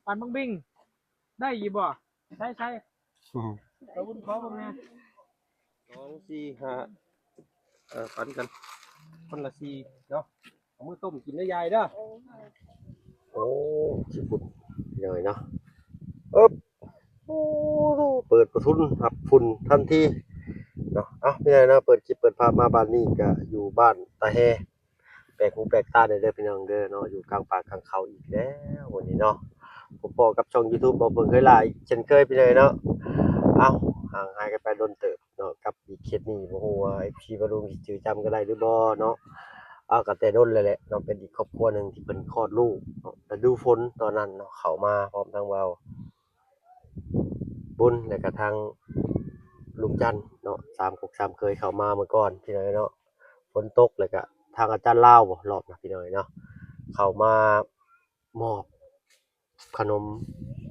ປັນບັກບິງ ໄດ້ຢູ່ບໍ່? ໃຊ້ ໃຊ້ ອືມ ເອົາບຸນຂໍເບິ່ງແດ່ ສອງ ສີ່ ຫ້າ ເອີ ປັນກັນ ຄົນລະສີ່ເນາະ ເອົາມືຕົ້ມກິນເດີຍາຍເດີ. ໂອ້ ຂີ້ຝຸ່ນ ພີ່ນ້ອງເນາະ ເອີບ ໂອ້ ເປີດປະທຸນຮັບຝຸ່ນທັນທີເນາະ. ເອົ້າ ພີ່ນ້ອງເນາະ ເປີດຄລິບເປີດພາບມາບາດນີ້ກະຢູ່ບ້ານຕາແຮ ແປກຫູແປກຕາແດ່ເດີພີ່ນ້ອງເດີເນາະ ຢູ່ກາງປ່າກາງເຂົາອີກແລ້ວມື້ນີ້ເນາະ ພົບພໍ້ກັບຊ່ອງຢູທູບບໍ່ເພິ່ງເຄີຍຫຼາຍເຊັ່ນເຄີຍພີ່ນ້ອງເນາະ. ເອົ້າ ຫ່າງຫາຍກັນໄປດົນເຕີບເນາະ ກັບອີກເຂດນີ້ ບໍ່ຮູ້ວ່າເອັຟຊີບໍ່ລຸງຊິຈື່ຈຳກັນໄດ້ຫຼືບໍ່ເນາະ. ເອົາ ກໍແຕ່ດົນແລ້ວແຫຼະເນາະ ເປັນອີກຄອບຄົວໜຶ່ງທີ່ເພິ່ນຄອດລູກເນາະ ລະດູຝົນຕອນນັ້ນເນາະ ເຂົ້າມາພ້ອມທັງເວົ້າ ບຸນ ແລະກະທາງລຸງຈັນເນາະ ສາມກົກສາມເຄີຍເຂົ້າມາມື້ກ່ອນພີ່ນ້ອງເນາະ. ຝົນຕົກ ແລະກະທາງອາຈານລາວບໍ່ ລອບນະພີ່ນ້ອງເນາະ ເຂົ້າມາມອບຂະໜົມ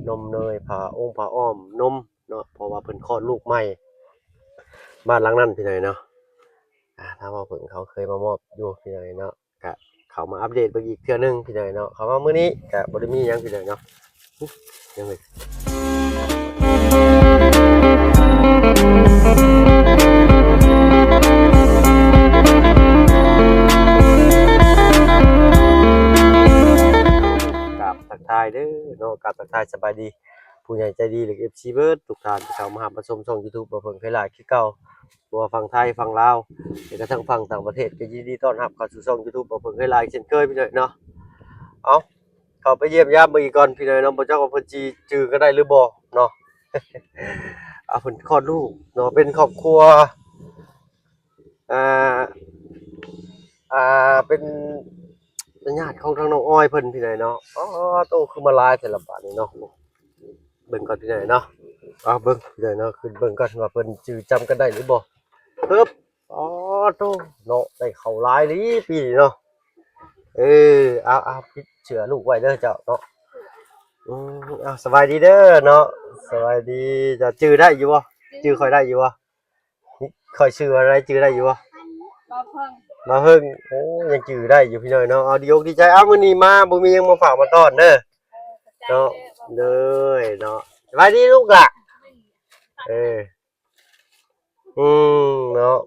ນົມເນີຍ ຜ້າອົງຜ້າອ້ອມນົມເນາະ ເພາະວ່າເພິ່ນຄອດລູກໃໝ່ ບ້ານຫຼັງນັ້ນພີ່ນ້ອງເນາະ. ອ່າ ທາງເວົ້າເພິ່ນເຂົາເຄີຍມາມອບຢູ່ພີ່ນ້ອງເນາະ. ກະເຂົ້າມາອັບເດດເບິ່ງອີກເທື່ອໜຶ່ງພີ່ນ້ອງເນາະ. ເຂົ້າມາມື້ນີ້ກະບໍ່ໄດ້ມີຫຍັງພີ່ນ້ອງເນາະ ຫຍັງເລີຍ. ກາບທັກທາຍເດີເນາະ ກາບທັກທາຍສະບາຍດີ ຜູ້ໃຫຍ່ໃຈດີ ແລະ ເອັຟຊີ ເບິດທຸກທ່ານທີ່ເຂົ້າມາຮັບມາຊົມຊ່ອງຢູທູບບໍ່ເພິ່ງເຄີຍຫຼາຍຄືເກົ່າ ບໍ່ວ່າຝັ່ງໄທ ຝັ່ງລາວ ແລະກະທັງຝັ່ງຕ່າງປະເທດ ກໍຍິນດີຕ້ອນຮັບເຂົ້າສູ່ຊ່ອງຢູທູບບໍ່ເພິ່ງເຄີຍຫຼາຍເຊັ່ນເຄີຍພີ່ນ້ອງເນາະ. ເອົາ ເຂົ້າໄປຢ້ຽມຢາມເບິ່ງອີກກ່ອນພີ່ນ້ອງເນາະ ບໍ່ຈັກວ່າເພິ່ນຊິຈື່ກັນໄດ້ຫຼືບໍ່ເນາະ. ເອົາ ເພິ່ນຄອດລູກເນາະ ເປັນຄອບຄົວ ອ່າ ອ່າ ເປັນ ເປັນຍາດຂອງທາງນ້ອງອອຍເພິ່ນພີ່ນ້ອງເນາະ. ອໍ ໂຕ ຄືມາຫຼາຍແທ້ລະບາດນີ້ເນາະ. ເບິ່ງກ່ອນພີ່ນ້ອງເນາະ ເອົາເບິ່ງພີ່ນ້ອງເນາະ ຂຶ້ນເບິ່ງກ່ອນວ່າເພິ່ນຈື່ຈຳກັນໄດ້ຫຼືບໍ່. ເອີບ ອໍ ໂຕ ເນາະ ໄດ້ເຂົ້າຫຼາຍອີ່ຫຼີປີນີ້ເນາະ. ເອີ ເອົາ ເອົາ ປິດເສື້ອລູກໄວ້ເດີເຈົ້າເນາະ. ອືມ ເອົາ ສະບາຍດີເດີເນາະ ສະບາຍດີ. ເຈົ້າຈື່ໄດ້ຢູ່ບໍ່? ຈື່ ຈື່ຂ້ອຍໄດ້ຢູ່ບໍ່? ຂ້ອຍຊື່ວ່າໃດ ຈື່ໄດ້ຢູ່ບໍ່? ບ່າວເພິ່ງ ບ່າວເພິ່ງ. ໂອ້ ຍັງຈື່ໄດ້ຢູ່ພີ່ນ້ອງເນາະ. ເອົາ ດີອົກດີໃຈ. ເອົາ ມື້ນີ້ມາບໍ່ມີຫຍັງມາຝາກມາຕ້ອນເດີ ເນາະ. ເດີເນາະ ສະບາຍດີລູກຫຼ້າ. ເອີ ອືມ ເນາະ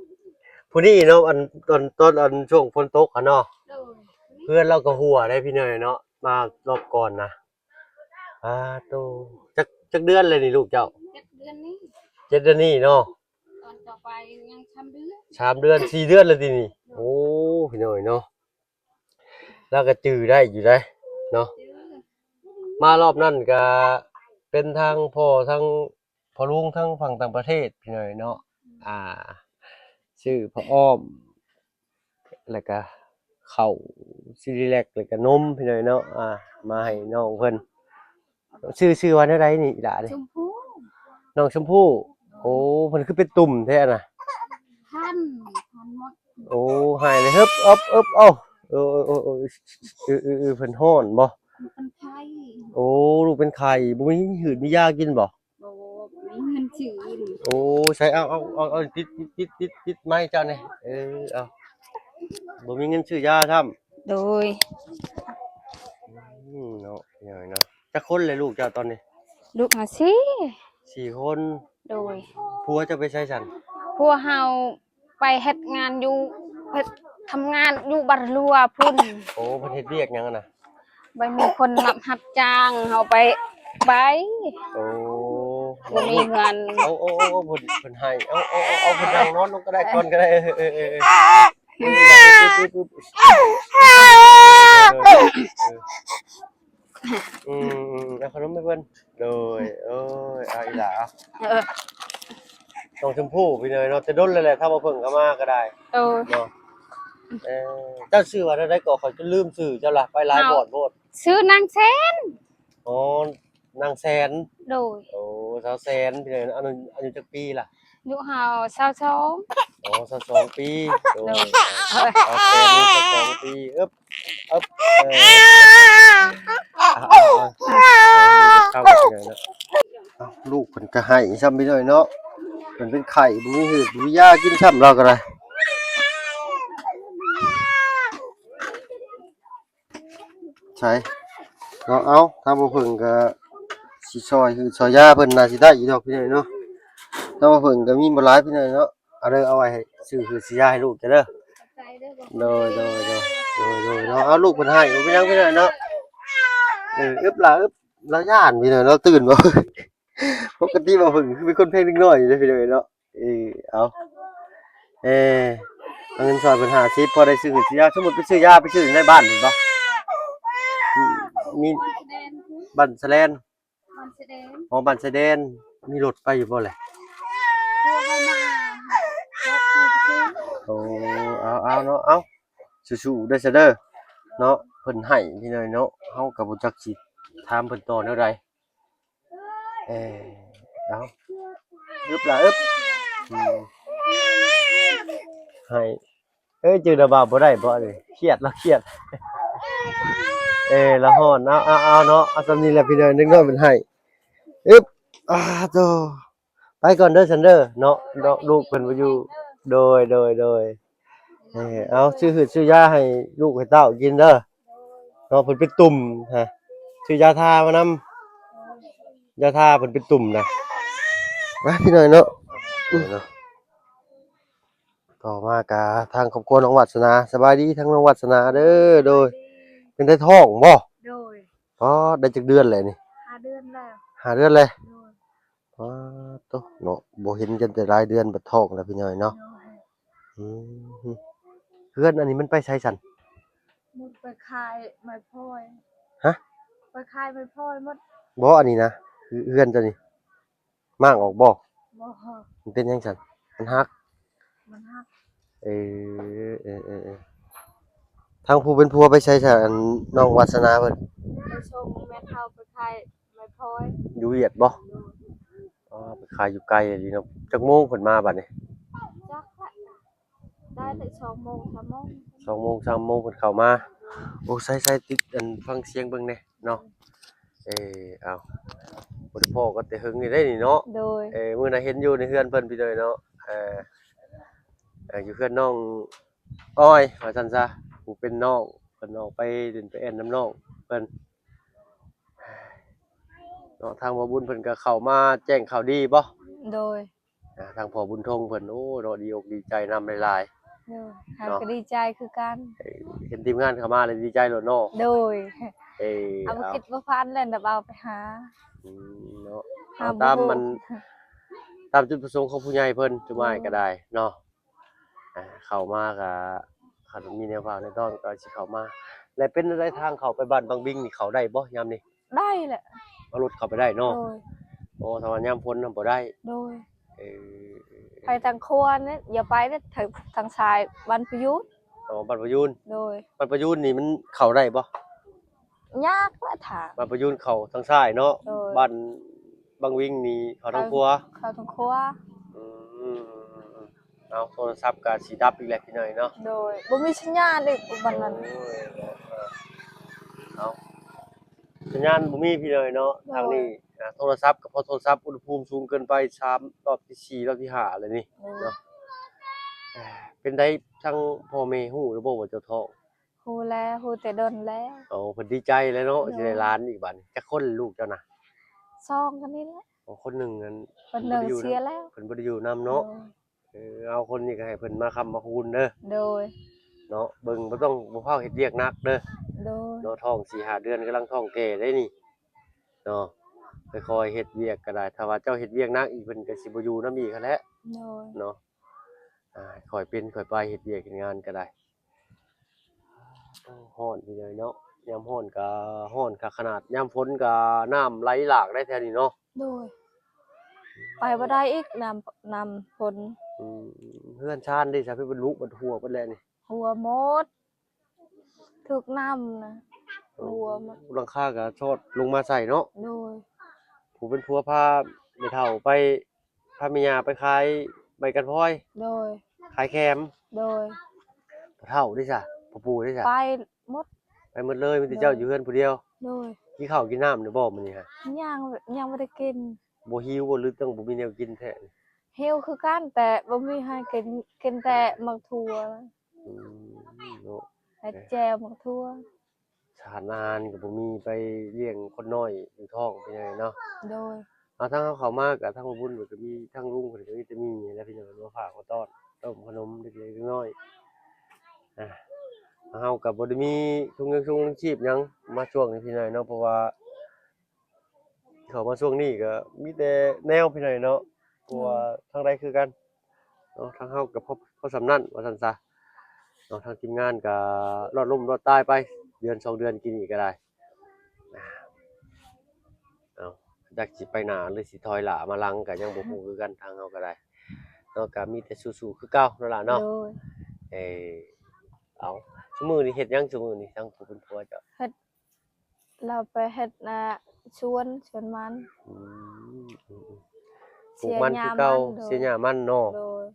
ຜູ້ນີ້ເນາະ ອັນ ຕອນ ຕອນ ອັນ ຊ່ວງຝົນຕົກຫັ້ນເນາະ ໂດຍ ເຮືອນລາວກໍຮົ່ວໄດ໋ພີ່ນ້ອງເນາະ ມາລອບກ່ອນນະ. ອ່າ ໂຕ ຈັກ ຈັກເດືອນແລ້ວນີ້ລູກເຈົ້າ? ເຈັດເດືອນນີ້ ເຈັດເດືອນນີ້ເນາະ. ຕອນຕໍ່ໄປຍັງສາມເດືອນ ສາມເດືອນ ສີ່ເດືອນແລ້ວຕິນີ້. ໂອ້ ພີ່ນ້ອງເນາະ ລາວກໍຈື່ໄດ້ຢູ່ໄດ໋ເນາະ. ມາລອບນັ້ນກໍເປັນທາງພໍ່ ທາງພໍ່ລຸງ ທາງຝັ່ງຕ່າງປະເທດພີ່ນ້ອງເນາະ. ອ່າ ຊື້ຜ້າອ້ອມ ແລ້ວກະເຂົ້າຊີຣີແລັກ ແລ້ວກະນົມພີ່ນ້ອງເນາະ ອ່າ ມາໃຫ້ນ້ອງເພິ່ນ. ຊື່ ຊື່ວ່າແນວໃດນີ້ອີ່ຫຼ້ານີ້? ຊົມພູ ນ້ອງຊົມພູ. ໂອ້ ເພິ່ນຄືເປັນຕຸ່ມແທ້ນະ? ຄັນ ຄັນໝົດ. ໂອ້ ຫາຍເລີຍ ເຮີບ ເອິບ ເອິບ ເອົ້າ ເອີ ເອີ ເອີ ເອີ ເອີ ເອີ ເພິ່ນຮ້ອນບໍ່? ເປັນໄຂ້. ໂອ້ ລູກເປັນໄຂ້ ບໍ່ມີ ມີຫືດມີຢາກິນບໍ່? ບໍ່ມີເງິນຊື້. ໂອ້ ໃສ່ ເອົາ ເອົາ ເອົາ ເອົາ ຕິດ ຕິດ ຕິດ ຕິດ ຕິດໄມເຈົ້າແດ່. ເອີ ເອົາ ບໍ່ມີເງິນຊື້ຢາຊ້ຳ. ໂດຍ. ອືມ ເນາະ ພີ່ນ້ອງເນາະ. ຈັກຄົນແລ້ວລູກເຈົ້າຕອນນີ້? ລູກຫາສີ່ ສີ່ຄົນ. ໂດຍ. ຜົວເຈົ້າໄປໃສຊັ້ນ? ຜົວເຮົາໄປເຮັດງານຢູ່ ເຮັດ ທຳງານຢູ່ບາດຫຼວງພຸ້ນ. ໂອ້ ເພິ່ນເຮັດວຽກຫຍັງຫັ້ນນະ? ໄປມີຄົນຮັບ ຮັບຈ້າງເຮົາໄປ ໄປ. ໂອ້ ບໍ່ມີເງິນ. ເອົາ ເອົາ ເອົາ ເພິ່ນ ເພິ່ນໃຫ້. ເອົາ ເອົາ ເອົາ ເອົາ ເພິ່ນນັ່ງນອນລົງກໍໄດ້ ກ່ອນກໍໄດ້. ເອີ ເອີ ເອີ ເອີ ອືມ ອືມ ເອົາຂະໜົມໃຫ້ເພິ່ນ. ໂດຍ. ໂອ້ຍ ເອົາອີ່ຫຼ້າ ເອົາ. ເອີ ນ້ອງຊົມພູພີ່ນ້ອງເນາະ ແຕ່ດົນແລ້ວແຫຼະ ຖ້າບໍ່ເພິ່ງເຂົ້າມາກໍໄດ້. ໂດຍ. ເນາະ ເອີ ເຈົ້າຊື່ວ່າແນວໃດກໍ ຂ້ອຍຈົນລືມຊື່ເຈົ້າລະ ໄປຫຼາຍບ່ອນໂພດ. ຊື່ນາງແສນ. ອໍ ນາງແສນ. ໂດຍ. ໂອ້ ສາວແສນ ພີ່ນ້ອງ ອາຍຸ ອາຍຸຈັກປີລະ? ອາຍຸເຮົາຊາວສອງ. ອໍ ຊາວສອງປີ. ໂດຍ. ໂດຍ ສາວແສນ ຊາວສອງປີ. ເອິບ ເອິບ ເອີ ເອົາ ລູກເພິ່ນກໍໄຫ້ຊ້ຳພີ່ນ້ອງເນາະ ເພິ່ນເປັນໄຂ້ ບໍ່ມີຫືດ ບໍ່ມີຢາກິນຊ້ຳ ລາວກໍໄດ້. ໃສ ເນາະ. ເອົາ ທາງບໍ່ເພິ່ງກໍຊິຊ່ອຍຮືດຊ່ອຍຢາເພິ່ນ ໜ້າຊິໄດ້ຢູ່ດອກພີ່ນ້ອງເນາະ. ທາງບໍ່ເພິ່ງກໍມີບໍ່ຫຼາຍພີ່ນ້ອງເນາະ. ເອົາເດີ ເອົາໄວ້ໃຫ້ຊື້ຮືດຊື້ຢາໃຫ້ລູກເຈົ້າເດີ. ໂດຍ ໂດຍ ໂດຍ ໂດຍ ໂດຍເນາະ. ເອົາ ລູກເພິ່ນໃຫ້ ບໍ່ເປັນຫຍັງພີ່ນ້ອງເນາະ. ເອີ ອຶບລະອຶບ ລາວຢ້ານພີ່ນ້ອງເນາະ ຕື່ນບໍ່. ປົກກະຕິບໍ່ເພິ່ງຄືເປັນຄົນແພງເດັກນ້ອຍເດ້ພີ່ນ້ອງເນາະ. ເອີ ເອົາ ເອີ ເອົາເງິນຊ່ອຍເພິ່ນຫ້າສິບ ພໍໄດ້ຊື້ຢາ. ສົມມຸດໄປຊື້ຢາ ໄປຊື້ໃນບ້ານນີ້ບໍ່? ມີ ບ້ານສະແລນ ບ້ານຊາຍແດນ ອໍ ບ້ານຊາຍແດນ. ມີລົດໄປຢູ່ບໍ່ແຫຼະ? ໂອ້ ເອົາ ເອົາເນາະ ເອົາ ສູ້ໆເດີ ຊະເດີ ເນາະ. ເພິ່ນໃຫ້ພີ່ນ້ອງເນາະ ເຮົາກໍບໍ່ຈັກຊິຖາມເພິ່ນຕໍ່ແນວໃດ. ເອີ ເອົາ ອຶບລະອຶບ ອືມ ໃຫ້ ເອີຍ ຈື່ລະບ່າວບໍ່ໄດ້ບໍ່ນີ້ ຄຽດລະຄຽດ. ເອີ ລະຮ້ອນ ເອົາ ເອົາ ເອົາເນາະ. ເອົາສ່ຳນີ້ແຫຼະພີ່ນ້ອງ ເດັກນ້ອຍເພິ່ນໃຫ້. ອຶບ ອາໂຕ ໄປກ່ອນເດີ ຊັ້ນເດີ ເນາະ ເນາະ ລູກເພິ່ນບໍ່ຢູ່. ໂດຍ ໂດຍ ໂດຍ. ເອີ ເອົາ ຊື້ຮືດຊື້ຢາໃຫ້ລູກໃຫ້ເຕົ້າກິນເດີ ເນາະ. ເພິ່ນເປັນຕຸ່ມຮະ ຊື້ຢາທາມານຳ ຢາທາເພິ່ນເປັນຕຸ່ມນະ. ມາພີ່ນ້ອງເນາະ ເນາະ. ຕໍ່ມາກະທາງຄອບຄົວນ້ອງວາດສະໜາ. ສະບາຍດີທາງນ້ອງວາດສະໜາເດີ. ໂດຍ ເປັນໄດ້ທ້ອງບໍ່? ໂດຍ. ອໍ ໄດ້ຈັກເດືອນແລ້ວນີ້? ຫ້າເດືອນແລ້ວ ຫ້າເດືອນແລ້ວ. ໂດຍ. ປາດໂທ້ເນາະ ບໍ່ເຫັນກັນແຕ່ຫຼາຍເດືອນ ບັດທ້ອງແລ້ວພີ່ນ້ອງເນາະ. ໂດຍ. ອືມ ເຮືອນອັນນີ້ມັນໄປໃສຊັ້ນ? ໝົດໄປຂາຍໄມ້ພອຍ. ຮະ? ໄປຂາຍໄມ້ພອຍໝົດ. ບໍ່ ອັນນີ້ນະ ເຮືອນເຈົ້ານີ້ ມ້າງອອກບໍ່? ບໍ່. ມັນເປັນຫຍັງຊັ້ນ? ມັນຫັກ ມັນຫັກ. ເອີ ເອີ ເອີ ເອີ ທາງຜູ້ເປັນຜົວໄປໃສຊະ ອັນ ນ້ອງວາດສະໜາເພິ່ນ? ໄປສົ່ງແມ່ເຖົ້າໄປຂາຍໄມ້ພອຍ. ຢູ່ຫວຽດບໍ່? ໂດຍ. ອໍ ໄປຂາຍຢູ່ໄກອີ່ຫຼີເນາະ. ຈັກໂມງເພິ່ນມາບັດນີ້? ຈັກແຫຼະ ໄດ້ແຕ່ສອງໂມງ ສາມໂມງ ສອງໂມງ ສາມໂມງເພິ່ນເຂົ້າມາ. ໂອ້ ໃສ່ໆ ຕິດ ອັນ ຟັງສຽງເບິ່ງແດ່ເນາະ. ເອີ ເອົາ ບໍ່ໄດ້ພໍ້ກັນແຕ່ເຫິງນີ້ເດ້ນີ້ເນາະ. ໂດຍ. ເອີ ມື້ນັ້ນເຫັນຢູ່ໃນເຮືອນເພິ່ນພີ່ນ້ອງເນາະ. ເອີ ເອີ ຢູ່ເຮືອນນ້ອງອ້ອຍວ່າຊັ້ນຊະ ຜູ້ເປັນນ້ອງ ເພິ່ນອອກໄປຫຼິ້ນໄປແອ່ນນຳນ້ອງເພິ່ນເນາະ. ທາງບໍ່ບຸນເພິ່ນກໍເຂົ້າມາແຈ້ງຂ່າວດີບໍ່? ໂດຍ. ອ່າ ທາງພໍ່ບຸນທົງເພິ່ນ ໂອ້ ເນາະ ດີອົກດີໃຈນຳຫຼາຍໆ. ໂດຍ. ເຮົາກໍດີໃຈຄືກັນ ເອີ ເຫັນທີມງານເຂົ້າມາແລ້ວດີໃຈໂລດເນາະ. ໂດຍ. ເອີ ເອົາ ບໍ່ຄິດບໍ່ຝັນແລ້ວນະ ເອົາໄປຫາ ອືມ ເນາະ. ເອົາ ຕາມມັນ ຕາມຈຸດປະສົງຂອງຜູ້ໃຫຍ່ເພິ່ນ ຈຸມອ້າຍກໍໄດ້ເນາະ. ອ່າ ເຂົ້າມາກໍ ຄັນມີແນວຝາກແນວຕ້ອນກໍຊິເຂົ້າມາ. ແລະ ເປັນແນວໃດ ທາງເຂົ້າໄປບ້ານບັງວິງນີ້ ເຂົ້າໄດ້ບໍ່ຍາມນີ້? ໄດ້ແຫຼະ ເອົາລົດເຂົ້າໄປໄດ້ເນາະ. ໂດຍ. ໂອ້ ຖ້າວ່າຍາມຝົນນະບໍ່ໄດ້. ໂດຍ. ເອີ ໄປທາງຂວານີ້ ຢ່າໄປເດ້ ທາງ ທາງຊ້າຍບ້ານປະຍູນ. ອໍ ບ້ານປະຍູນ. ໂດຍ. ບ້ານປະຍູນນີ້ມັນເຂົ້າໄດ້ບໍ່? ຍາກແຫຼະທາງ ບ້ານປະຍູນເຂົ້າທາງຊ້າຍເນາະ. ໂດຍ. ບ້ານບັງວິງນີ້ເຂົ້າທາງຂວາ ເຂົ້າທາງຂວາ. ອືມ ເອົາ ໂທລະສັບກໍຊິດັບອີກແລ້ວພີ່ນ້ອງເນາະ. ໂດຍ. ບໍ່ມີສັນຍານອີກບັດນັ້ນ. ໂອ້ຍ ເອົາ ສັນຍານບໍ່ມີພີ່ນ້ອງເນາະ. ໂດຍ. ທາງນີ້ ອ່າ ໂທລະສັບກໍພໍໂທລະສັບ ອຸນຫະພູມສູງເກີນໄປ ສາມ ຮອບທີສີ່ ຮອບທີຫ້າແລ້ວນີ້. ໂດຍ. ເນາະ ເປັນໃດ ທາງພໍ່ແມ່ຮູ້ຫຼືບໍ່ວ່າເຈົ້າທ້ອງ? ຮູ້ແລ້ວ ຮູ້ແຕ່ດົນແລ້ວ. ໂອ້ ເພິ່ນດີໃຈແລ້ວເນາະ. ໂດຍ. ຊິໄດ້ຫຼານອີກບັດນີ້. ຈັກຄົນລູກເຈົ້ານະ? ສອງຄົນນີ້ແຫຼະ. ໂອ້ ຄົນໜຶ່ງນັ້ນ ຄົນໜຶ່ງເສຍແລ້ວ ເພິ່ນບໍ່ໄດ້ຢູ່ນຳເນາະ. ໂດຍ. ເອີ ເອົາ ຄົນນີ້ກໍໃຫ້ເພິ່ນມາຄ້ຳມາຄູນເດີ. ໂດຍ. ເນາະ ເບິ່ງ ບໍ່ຕ້ອງ ບໍ່ຟ້າວເຮັດວຽກໜັກເດີ. ໂດຍ. ເນາະ ທ້ອງສີ່ຫ້າເດືອນ ກຳລັງທ້ອງແກ່ໄດ໋ນີ້ເນາະ. ຄ່ອຍໆເຮັດວຽກກໍໄດ້ ຖ້າວ່າເຈົ້າເຮັດວຽກໜັກອີກ ເພິ່ນກໍຊິບໍ່ຢູ່ນຳອີກຫັ້ນແຫຼະ. ໂດຍ. ເນາະ ອ່າ ຄ່ອຍເປັນຄ່ອຍໄປ ເຮັດວຽກເຮັດງານກໍໄດ້. ຮ້ອນຢູ່ເລີຍເນາະ ຍາມຮ້ອນກໍຮ້ອນຄັກຂະໜາດ ຍາມຝົນກໍນ້ຳໄຫຼຫຼາກໄດ໋ແຖວນີ້ເນາະ. ໂດຍ. ໄປບໍ່ໄດ້ອີກ ນ້ຳ ນ້ຳຝົນ. ອືມ ເຮືອນຊານເດ ຊະ ເພິ່ນເບິດລຸເບິດຫົວເບິດແລ້ວນີ້. ຫົວໝົດ ຖືກນ້ຳນະ ຫົວໝົດ. ຫຼັງຄາກໍຊອດລົງມາໃສ່ເນາະ. ໂດຍ. ຜູ້ເປັນຜົວພາແມ່ເຖົ້າໄປ ພາແມ່ຍ່າໄປຂາຍໃບກັນພອຍ. ໂດຍ. ຂາຍແຄມ. ໂດຍ. ພໍ່ເຖົ້າເດຊະ ພໍ່ປູ່ເດຊະ? ໄປໝົດ ໄປໝົດເລີຍ ມີແຕ່ເຈົ້າຢູ່ເຮືອນຜູ້ດຽວ. ໂດຍ. ກິນເຂົ້າກິນນ້ຳແລ້ວບໍ່ມື້ນີ້ຫະ? ຍັງ ຍັງບໍ່ໄດ້ກິນ. ບໍ່ຫິວບໍ່ ຫຼືຈັ່ງບໍ່ມີແນວກິນແທ້? ຫິວຄືກັນ ແຕ່ບໍ່ມີໃຫ້ກິນ ກິນແຕ່ໝາກຖົ່ວ. ອືມ ເນາະ ແລ້ວແຈ່ວໝາກຖົ່ວ. ຊ ສານອາຫານກໍບໍ່ມີ ໄປລ້ຽງຄົນນ້ອຍຢູ່ທ້ອງ ພີ່ນ້ອງເນາະ. ໂດຍ. ເອົາ ທາງເຮົາເຂົ້າມາກໍ ທາງບໍ່ບຸນເພິ່ນກໍມີ ທາງລຸງເພິ່ນກໍມີແຕ່ໝີ່ແຫຼະ ພີ່ນ້ອງ ມາຝາກມາຕ້ອນ ຕົ້ມຂະໜົມເລັກໆນ້ອຍໆ. ອ່າ ເຮົາກໍບໍ່ໄດ້ມີທຸງຍັງ ທຸງຍັງຊີບຫຍັງມາຊ່ວງນີ້ ພີ່ນ້ອງເນາະ ເພາະວ່າ ເຂົ້າມາຊ່ວງນີ້ກໍມີແຕ່ແນວ ພີ່ນ້ອງເນາະ ເພາະວ່າ ໂດຍ ທາງໃດຄືກັນເນາະ ທາງເຮົາກໍພໍ ພໍສ່ຳນັ້ນວ່າຊັ້ນຊະເນາະ. ທາງທີມງານກໍລອດລົ້ມລອດຕາຍໄປ ເດືອນສອງເດືອນກີ້ນີ້ກໍໄດ້. ເອົາ ຈັກຊິໄປໜ້າ ຫຼື ຊິຖອຍຫຼ້າມາຫຼັງກໍຍັງບໍ່ຮູ້ຄືກັນ ທາງເຮົາກໍໄດ້ເນາະ. ກໍມີແຕ່ສູ້ໆຄືເກົ່ານັ້ນລະເນາະ. ໂດຍ. ເອີ ເອົາ ຊຸມື້ນີ້ເຮັດຫຍັງ ຊຸມື້ນີ້ ທາງຜູ້ເປັນຜົວເຈົ້າ? ເຮັດ ລາວໄປເຮັດນາສວນ ສວນມັນ. ອືມ ອືມໆ ປູກມັນຄືເກົ່າ ເສຍຫຍ້າມັນເນາະ. ໂດຍ.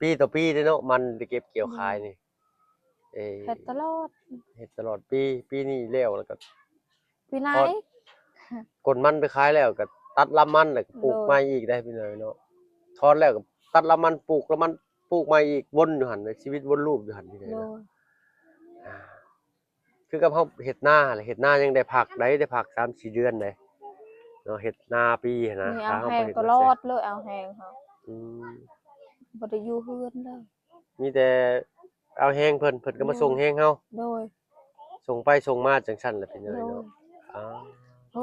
ປີຕໍ່ປີເດ້ເນາະ ມັນໄດ້ເກັບກ່ຽວຂາຍນີ້. ໂດຍ. ເອີ ເຮັດຕະຫຼອດ ເຮັດຕະຫຼອດປີ ປີນີ້ແລ້ວ ແລ້ວກໍ ປີໜ້າອີກ ກົນມັນໄປຂາຍແລ້ວກໍຕັດລຳມັນ ແລ້ວກໍປູກ ໂດຍ ໃໝ່ອີກໄດ໋ ພີ່ນ້ອງເນາະ. ຖອນແລ້ວກໍຕັດລຳມັນ ປູກລຳມັນ ປູກໃໝ່ອີກ ວົນຢູ່ຫັ້ນ ຊີວິດວົນລູບຢູ່ຫັ້ນ ພີ່ນ້ອງເນາະ. ໂດຍ. ອ່າ ຄືກັບເຮົາເຮັດນາຫັ້ນແຫຼະ ເຮັດນາຍັງໄດ້ພັກໄດ໋ ໄດ້ພັກສາມສີ່ເດືອນໄດ໋ເນາະ ເຮັດນາປີຫັ້ນນະ. ນີ້ເອົາແຮງຕະຫຼອດເລີຍ ເອົາແຮງເຮົາ. ອືມ ບໍ່ໄດ້ຢູ່ເຮືອນເລີຍ ມີແຕ່ເອົາແຮງເພິ່ນ ເພິ່ນກໍມາ ໂດຍ ສົ່ງແຮງເຮົາ. ໂດຍ. ສົ່ງໄປສົ່ງມາຈັ່ງຊັ້ນແຫຼະ ພີ່ນ້ອງເນາະ. ໂດຍ. ອ້າວ ໂອ້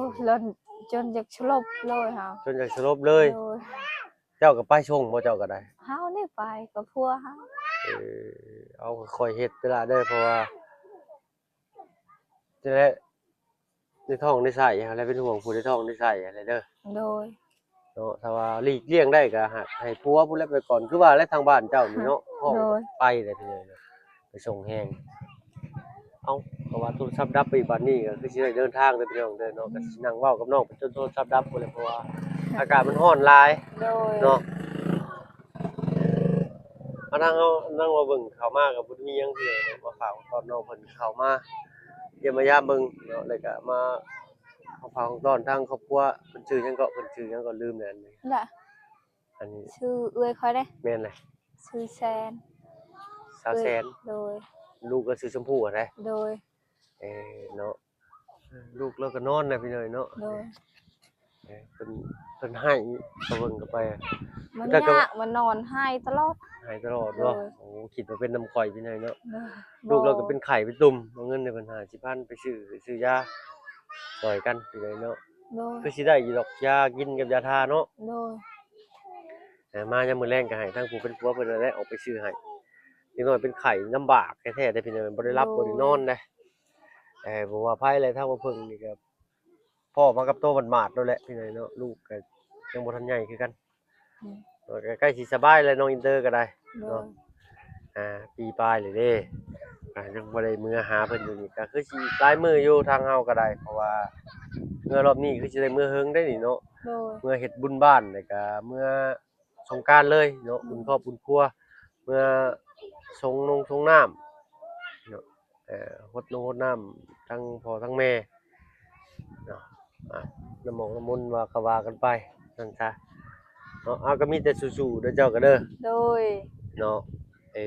ຈົນຢາກສະຫຼົບເລີຍເຮົາ ຈົນຢາກສະຫຼົບເລີຍ. ໂດຍ. ເຈົ້າກໍໄປສົ່ງບໍ່ ເຈົ້າກໍໄດ້? ເຮົານີ້ໄປກັບຜົວເຮົາ. ເອີ ເອົາ ຄ່ອຍໆເຮັດເດີລະເດີ ເພາະວ່າ ຈັ່ງໃດ ໄດ້ທ້ອງໄດ້ໄສ້ຫັ້ນແຫຼະ ເປັນຫ່ວງຜູ້ໄດ້ທ້ອງໄດ້ໄສ້ຫັ້ນແຫຼະເດີ. ໂດຍ. ເນາະ ຖ້າວ່າຫຼີກລ່ຽງໄດ້ກໍໃຫ້ ໃຫ້ຜົວພຸ້ນແຫຼະໄປກ່ອນ ຄືວ່າແຫຼະ ທາງບ້ານເຈົ້ານີ້ເນາະ ໂດຍ ໄປແຫຼະ ພີ່ນ້ອງເນາະ ໄປສົ່ງແຮງ. ເອົ້າ ເພາະວ່າໂທລະສັບດັບໄປບາດນີ້ ກໍຄືຊິໄດ້ເດີນທາງເດີ ພີ່ນ້ອງເດີເນາະ. ໂດຍ. ກໍຊິນັ່ງເວົ້າກັບນ້ອງໄປຈົນໂທລະສັບດັບພຸ້ນແຫຼະ ເພາະວ່າອາກາດມັນຮ້ອນຫຼາຍ ໂດຍ ເນາະ. ມາທາງເຮົາ ນັ່ງວ່າເບິ່ງເຂົ້າມາກໍບໍ່ໄດ້ມີຫຍັງເທື່ອເນາະ ມາຝາກຕ້ອນນ້ອງເພິ່ນເຂົ້າມາຢ້ຽມມາຢາມເບິ່ງເນາະ ແລ້ວກໍມາຝາກຕ້ອນທາງຄອບຄົວ. ເພິ່ນຊື່ຫຍັງເກາະ? ເພິ່ນຊື່ຫຍັງເກາະ? ລືມແລ້ວອັນນີ້ ລະ ອັນນີ້ ຊື່ເອື້ອຍຂ້ອຍເດ້. ແມ່ນແຫຼະ ຊື່ແຊນ. ສາວແຊນ. ໂດຍ. ລູກກໍຊື່ຊົມພູຫັ້ນເດ້. ໂດຍ. ເອີ ເນາະ ລູກລາວກໍນອນແຫຼະ ພີ່ນ້ອງເນາະ. ໂດຍ. ເອີ ເພິ່ນ ເພິ່ນໄຫ້ ເຂົາເບິ່ງເຂົ້າໄປ ມັນຍາກ ມັນນອນໄຫ້ຕະຫຼອດ ໄຫ້ຕະຫຼອດເນາະ. ໂດຍ. ໂອ້ ຄິດວ່າເປັນນຳຂ້ອຍ ພີ່ນ້ອງເນາະ. ໂດຍ. ລູກລາວກໍເປັນໄຂ້ເປັນຕຸ່ມ ເອົາເງິນໃຫ້ເພິ່ນຫ້າສິບພັນ ໄປຊື້ ຊື້ຢາຊ່ອຍກັນ ພີ່ນ້ອງເນາະ. ໂດຍ. ຄືຊິໄດ້ຢູ່ດອກ ຢາກິນກັບຢາທາເນາະ. ໂດຍ. ເອີ ມາຍາມມື້ແລງກໍໃຫ້ທາງຜູ້ເປັນຜົວເພິ່ນນັ້ນແຫຼະອອກໄປຊື້ໃຫ້. ເດັກນ້ອຍເປັນໄຂ້ລຳບາກແທ້ໆເດ້ ພີ່ນ້ອງ ບໍ່ໄດ້ຫຼັບ ໂດຍ ບໍ່ໄດ້ນອນເດ້. ເອີ ບໍ່ວ່າໃຜແຫຼະ ທາງບໍ່ເພິ່ງນີ້ກໍພໍ້ມາກັບໂຕໝາດໆໂລດແຫຼະ ພີ່ນ້ອງເນາະ. ລູກກໍຍັງບໍ່ທັນໃຫຍ່ຄືກັນ. ອືມ. ກໍໃກ້ຊິສະບາຍແລ້ວ ນ້ອງອິນເຕີກໍໄດ້ ໂດຍ ເນາະ. ອ່າ ປີປາຍແລ້ວເດ້ ກໍຍັງບໍ່ໄດ້ເມືອຫາເພິ່ນຢູ່ນີ້ ກໍຄືຊິຫຼາຍມື້ຢູ່ ທາງເຮົາກໍໄດ້ ເພາະວ່າເມືອລອບນີ້ຄືຊິໄດ້ເມືອເຫິງໄດ໋ນີ້ເນາະ. ໂດຍ. ເມືອເຮັດບຸນບ້ານ ແລ້ວກໍເມືອ ສົງການເລີຍເນາະ. ອືມ. ອຸ່ນຄອບອຸ່ນຄົວ ເມືອສົ່ງນົງສົ່ງນ້ຳເນາະ ເອີ ຫົດນົງຫົດນ້ຳທັງພໍ່ທັງແມ່ເນາະ. ອາບນ້ຳໝອກນ້ຳມົນວ່າກໍວ່າກັນໄປຊັ້ນຊະເນາະ. ເອົາ ກໍມີແຕ່ສູ້ໆເດີເຈົ້າກໍເດີ. ໂດຍ. ເນາະ ເອີ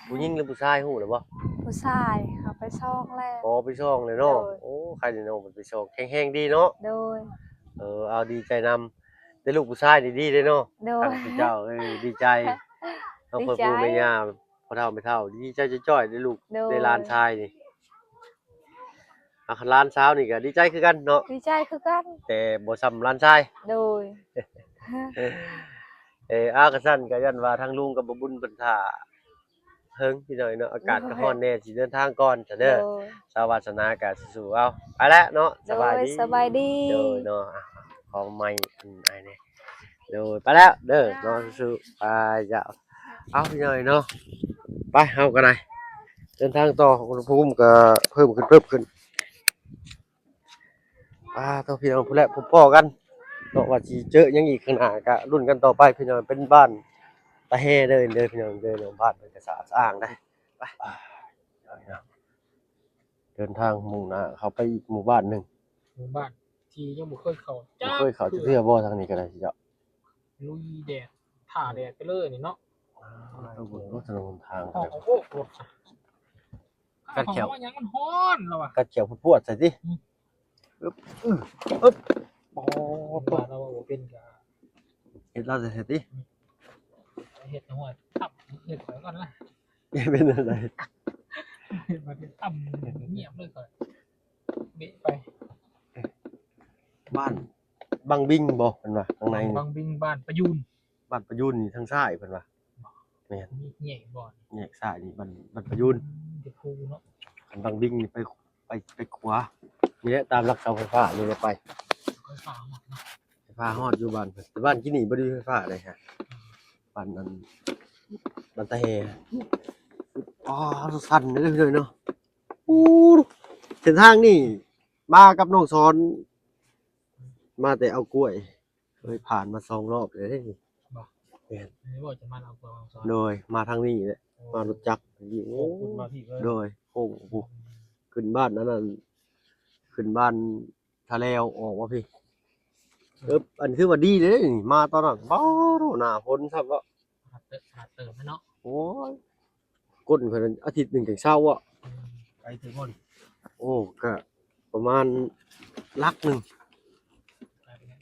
ຜູ້ຍິງຫຼືຜູ້ຊາຍຮູ້ແລ້ວບໍ່? ຜູ້ຊາຍ ເຮົາໄປຊ່ອງແລ້ວ. ອໍ ໄປຊ່ອງແລ້ວເນາະ. ໂດຍ. ໂອ້ ໃຄແນ່ເນາະ ໄປຊ່ອງ ແຂງແຮງດີເນາະ. ໂດຍ. ເອີ ເອົາ ດີໃຈນຳ ໄດ້ລູກຜູ້ຊາຍນີ້ດີເດ້ເນາະ. ໂດຍ. ທາງເຈົ້າ ເອີ ດີໃຈ ເຮົາ ດີໃຈ ພໍ່ປູ່ແມ່ຍ່າ ພໍ່ເຖົ້າແມ່ເຖົ້າ ດີໃຈຈ້ອຍໆ ໄດ້ລູກ ໂດຍ ໄດ້ຫຼານຊາຍນີ້. ອາ ຄັນຫຼານສາວນີ້ກໍດີໃຈຄືກັນເນາະ. ດີໃຈຄືກັນ ແຕ່ບໍ່ສ່ຳຫຼານຊາຍ. ໂດຍ. ເອີ ອາ ຄັນຊັ້ນກໍຢ້ານວ່າທາງລຸງກັບບໍ່ບຸນເພິ່ນຖ້າ ເຫິງ ພີ່ນ້ອງເນາະ ອາກາດກໍຮ້ອນແດ່ ໂດຍ ຊິເດີນທາງກ່ອນຊະເດີ. ໂດຍ. ສາວວາສະໜາກໍສູ້ໆເອົາ ໄປແລ້ວເນາະ. ໂດຍ. ສະບາຍດີ ສະບາຍດີ. ໂດຍເນາະ. ຂໍໃໝ່ອັນອ້າຍແດ່. ໂດຍ ໄປແລ້ວເດີເນາະ. ສູ້ໆ ໄປເຈົ້າ. ເອົາ ພີ່ນ້ອງເນາະ ໄປ ເຮົາກໍໄດ້ເດີນທາງຕໍ່ ອຸນຫະພູມກໍເພີ່ມຂຶ້ນ ເພີ່ມຂຶ້ນ. ອ່າ ໂຕ ພີ່ນ້ອງ ພຸ້ນແຫຼະ ພົບພໍ້ກັນເນາະ ວ່າຊິເຈີຫຍັງອີກຂ້າງໜ້າ ກະລຸ້ນກັນຕໍ່ໄປ ພີ່ນ້ອງ. ເປັນບ້ານຕາແຮເດີ ເດີ ພີ່ນ້ອງເດີເນາະ. ບ້ານເພິ່ນກະສະອາດສະອ້າງໄດ໋. ໄປ ເດີນທາງມຸ່ງໜ້າເຂົ້າໄປອີກໝູ່ບ້ານໜຶ່ງ ໝູ່ບ້ານທີ່ຍັງບໍ່ເຄີຍເຂົ້າ ບໍ່ເຄີຍເຂົ້າຈັກເທື່ອບໍ່ ທາງນີ້ກະໄດ້ເຈົ້າ. ລຸຍແດດ ຖ້າແດດໄປເລີຍນີ້ເນາະ. ອ່າ ເບິ່ງລົດຖະໜົນຫົນທາງ ໂອ້ໂຫ ລົດ ກັດແຂ້ວ ເອົາຫຍັງມັນຮ້ອນລະວ່າ ກັດແຂ້ວພວດໆໃສ່ຕິ. ອືມ ອຶບ ອຶບ ໂອ້ ວ່າລາວເວົ້າບໍ່ເປັນກະ ເຮັດລາວໃສ່ຕິ. ອືມ ເຮັດຫົວ ເຮັດຂ້ອຍກ່ອນລະ. ເປັນຈັ່ງໃດ? ເຮັດມາເປັນຕ່ຳ ງຽບເລີຍຂ້ອຍ ເບະໄປ. ບ້ານບັງບິງບໍ່ ເພິ່ນວ່າ ທາງໃນນີ້ ບັງບິງ ບ້ານປະຢູນ ບ້ານປະຢູນນີ້ທາງຊ້າຍເພິ່ນວ່າ. ແມ່ນ ມີແຍກບໍ່ ແຍກຊ້າຍນີ້ ບ້ານ ບ້ານປະຢູນ. ອືມ ເປັນພູເນາະ. ຄັນບັງບິງນີ້ໄປ ໄປ ໄປຂວາ ນີ້ແຫຼະ ຕາມຫຼັກເສົາໄຟຟ້ານີ້ແຫຼະໄປ. ໄຟຟ້າຮອດເນາະ ໄຟຟ້າຮອດຢູ່ບ້ານເພິ່ນ ແຕ່ບ້ານກີ້ນີ້ບໍ່ໄດ້ໄຟຟ້າເດ້ຮະ. ອືມ ບ້ານນັ້ນ ບ້ານຕາແຮ. ອໍ ສັ່ນເດີເນາະ. ອູ້ ເສັ້ນທາງນີ້ມາກັບນ້ອງສອນ ມາແຕ່ເອົາກ້ວຍ ເຄີຍຜ່ານມາສອງລອບແລ້ວເດ້. ບໍ່? ແມ່ນ ອັນນີ້ບໍ່ຈະມາເອົາກວາງສອນ ໂດຍ ມາທາງນີ້ແຫຼະ. ໂອ້ ມາລົດຈັກນີ້. ໂອ້ ໂຄ້ງຂຶ້ນມາພີ້ເລີຍ ໂດຍ ໂຄ້ງພຸ້ນ ອືມ ຂຶ້ນບ້ານອັນນັ້ນ ຂຶ້ນບ້ານທ່າແລ້ວ ອອກມາພີ້. ອືມ ເອີ ອັນຄືວ່າດີເດ້ນີ້ ມາຕອນນັ້ນ ປ້າໂທ້ ໜ້າຝົນຊ້ຳເນາະ. ຂະໜາດເຕີບ ຂະໜາດເຕີບເນາະ. ໂອ້ຍ ກົ້ນຂ້ອຍນັ້ນອາທິດໜຶ່ງຈັ່ງເຊົາເນາະ. ອືມ ໄກເຕີບບໍ່ນີ້? ໂອ້ ກະປະມານຫຼັກໜຶ່ງ ໄກປານໃດ?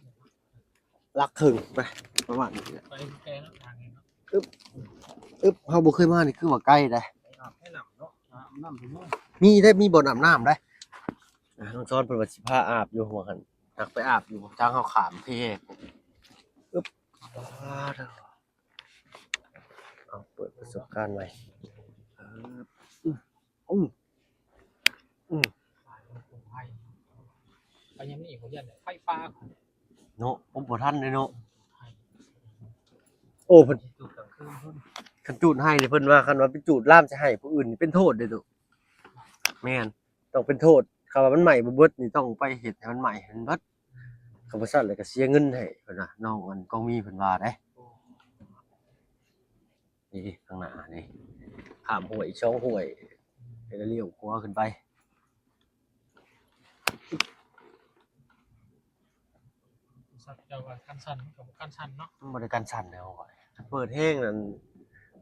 ຫຼັກເຄິ່ງໄປ ປະມານນີ້ແຫຼະ. ໄກແຕ່ເນາະ ທາງນີ້ເນາະ. ອຶບ ອຶບ ເຮົາບໍ່ເຄີຍມານີ້ຄືວ່າໄກເດ້. ໄປອາບແມ່ນ້ຳເນາະ ອາບນ້ຳເຖິງ ມີໄດ້ ມີບ່ອນອາບນ້ຳໄດ້. ອ່າ ນ້ອງສອນເພິ່ນວ່າຊິພາອາບຢູ່ ວ່າຊັ້ນ ຫາກໄປອາບຢູ່ທາງເຮົາຂ້າມເພ. ອຶບ ອ່າ ເອົາ ເປີດປະສົບການໃໝ່. ເອີ ອື ອື ອື ໄປຍາມນີ້ ຂ້ອຍຢ້ານໄຟປ່າເນາະ. ໂອ້ ບໍ່ທັນເດ້ເນາະ. ໂອ້ ເພິ່ນ ຄັນຈູດໄຫ້ນີ້ ເພິ່ນວ່າ ຄັນວ່າໄປຈູດລາມໃສ່ໄຮ່ຜູ້ອື່ນນີ້ ເປັນໂທດເດ້ຕຸ. ແມ່ນ ຕ້ອງເປັນໂທດ. ຄັນວ່າມັນໄໝ້ບໍ່ເບິດນີ້ ຕ້ອງໄປເຮັດໃຫ້ມັນໄໝ້ໃຫ້ມັນເບິດ. ຄັນບໍ່ຊັ້ນແລ້ວກໍເສຍເງິນໃຫ້ເພິ່ນວ່າ ນ້ອງອັນກອງມີເພິ່ນວ່າເດ້. ນີ້ ຂ້າງໜ້ານີ້ ຂ້າມຫ້ວຍອີກສອງຫ້ວຍ ແລ້ວກໍລ້ຽວຂວາຂຶ້ນໄປ. ສັກເຈົ້າວ່າກັນສັ່ນ ມັນກໍບໍ່ກັນສັ່ນເນາະ. ມັນບໍ່ໄດ້ກັນສັ່ນແລ້ວຂ້ອຍ ເປີດແຮງນັ້ນ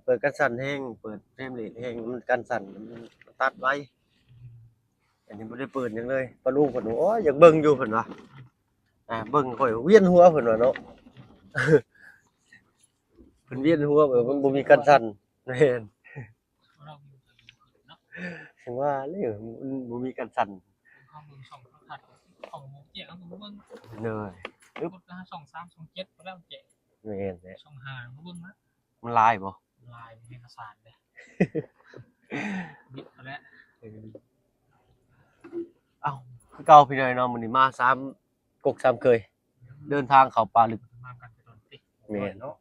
ເປີດກັນສັ່ນແຮງ ເປີດເຟຣມເຣດແຮງ ມັນກັນສັ່ນ ມັນຕັດໄວ. ອັນນີ້ບໍ່ໄດ້ເປີດຫຍັງເລີຍ. ປ້າລຸງເພິ່ນ ໂອ້ຍ ຢາກເບິ່ງຢູ່ເພິ່ນວ່າ ອ່າ ເບິ່ງຂ້ອຍວຽນຫົວເພິ່ນວ່າເນາະ. ເພິ່ນວຽນຫົວແບບມັນບໍ່ມີກັນສັ່ນ. ແມ່ນ ເຮົາຢູ່ກັນເນາະ ເຖິງວ່າແລ້ວ ມັນບໍ່ມີກັນສັ່ນ. ເຮົາເບິ່ງຊ່ອງໂທລະທັດ ຂອງໝູເຈ້ເຮົາກໍບໍ່ເບິ່ງ. ໂດຍ ກດຫາຊ່ອງສາມ ຊ່ອງເຈັດ ບໍ່ແລ້ວເຈ້. ແມ່ນແຫຼະ ຊ່ອງຫ້າບໍ່ເບິ່ງນະ. ມັນຫຼາຍບໍ່? ຫຼາຍ ມັນເອກະສານເດ້ ບິດຫັ້ນແຫຼະ. ເອີ ເອົ້າ ຄືເກົ່າພີ່ນ້ອງເນາະ ມື້ນີ້ມາສາມ ກົກສາມເຄີຍ ເດີນທາງເຂົ້າປ່າລຶກ. ມາກັນໄປຕອນຕິ ແມ່ນເນາະ